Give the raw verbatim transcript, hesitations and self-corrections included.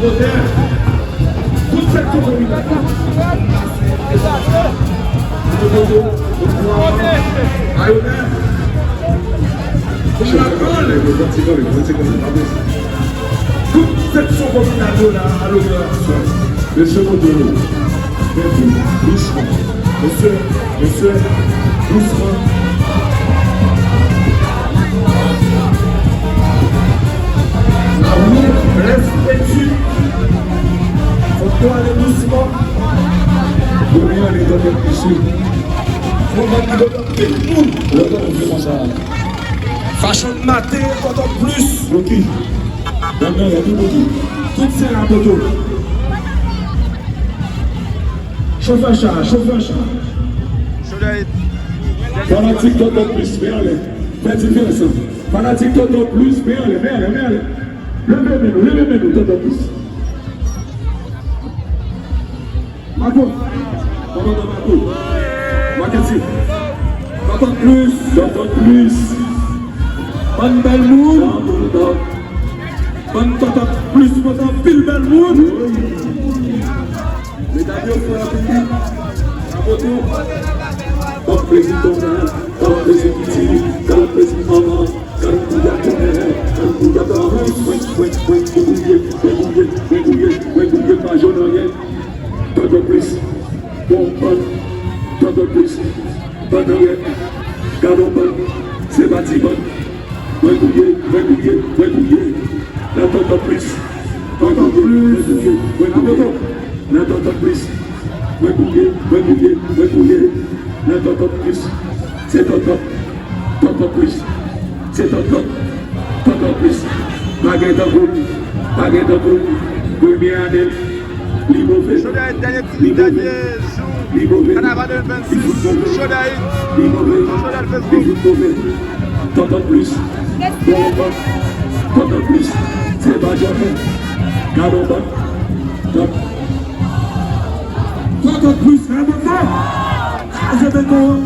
Tout seksyon kominal. Ayonè. Tout seksyon kominal yo la, a lonè aswè. Mesye Moto, men tou, dousman. Mesye, mesye, dousman. Amour, respectueux. Fòk yo ale dousman. Premye ane, tòtòt plis wi. Fòk yo ale dousman. Lè w tande yon moun konsa. Fashion maten, tòtòt plis. Rocky. Nan men, wi, Rocky. Tout se la poto. Chofè cha, chofè cha. Fanatik Tonton Plis, men anlè. Fè diferans lan. Fanatik Tonton Plis, men anlè, men anlè, men anlè. Leve men nou, leve men nou, Tonton Plis. Mako. Kòmandan Mako. Maketi. Tonton Plis. Tonton Plis. Bann bèl moun. Bann Tonton Plis, kontan anpil bèl moun. Medam yo fè anpil. Sa poto. Ban plezi tonton, ban plezi piti, ban plezi manman, ban plezi bouya tonton, ban plezi bouya tonton. Mwen, mwen, mwen, mwen gouye, mwen gouye, mwen gouye, mwen gouye, pa jwenn anyen. Tonton Plis, bon bann, Tonton Plis, bann anrèt, gadon bann, se pa ti bann. Mwen gouye, mwen gouye, mwen gouye. Nan Tonton Plis. Mwen gouye, mwen gouye, mwen gouye. Nan Tonton Plis. Mwen gouye, mwen gouye, mwen gouye. Nan Tonton Plis. Se Tonton. Tonton Plis. Se Tonton. Tonton Plis. Pa gen tankou l. Pa gen tankou l. Premye ane l. Li move. Li move. Li move. Li fout move. Li move. Li fout move. Tonton Plis. Bon, bon. Tonton Plis. Se pa janmen. Gadon ban. Tonton Plis. Radyo sa. Kraze beton an.